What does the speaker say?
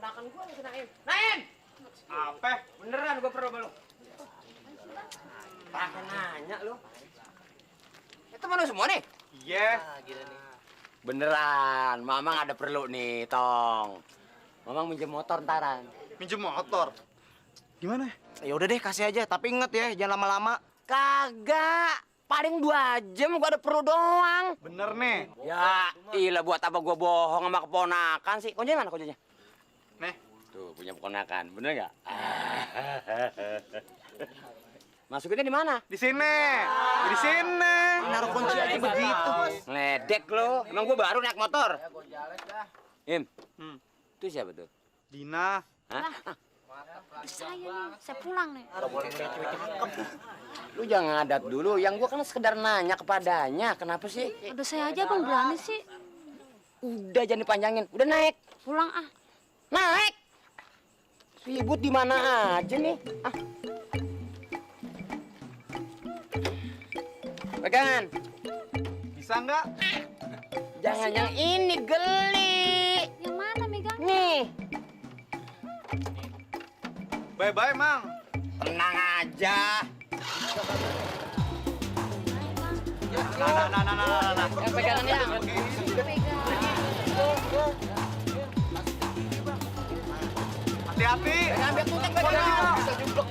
Ponakan gua nih Naim. Naim! Apa? Beneran gua perlu sama lu. Pakai nanya lu. Itu mana semua nih? Iya. Beneran, Mamang ada perlu nih, Tong. Mamang minjem motor ntaran. Minjem motor. Gimana? Ya udah deh, kasih aja. Tapi inget ya, jangan lama-lama. Kagak. Paling 2 jam gua ada perlu doang. Bener nih. Ya, ilah buat apa gua bohong sama keponakan sih? Kuncinya mana kuncinya? Nih. Tuh, punya keponakan. Bener nggak? Masukinnya di mana? Di sini. Di sini. Naruh kunci aja begitu. Ledek lo. Emang gua baru naik motor. Im. Itu siapa tuh? Dina. Hah? Saya nih, saya pulang nih. Lu jangan ngadat dulu. Yang gua kan sekedar nanya kepadanya. Kenapa sih? Udah saya aja bang berani sih. Udah jangan dipanjangin. Udah naik. Pulang ah. Naik. Ribut di mana aja nih? Ah. Pegangan. Bisa nggak? Jangan yang ini geli. Yang mana megang? Nih. Bye-bye, Mang. Tenang aja. Nah. Yang pegangan ya. Hati-hati. Ambil tutup pegangan. Bisa jublok.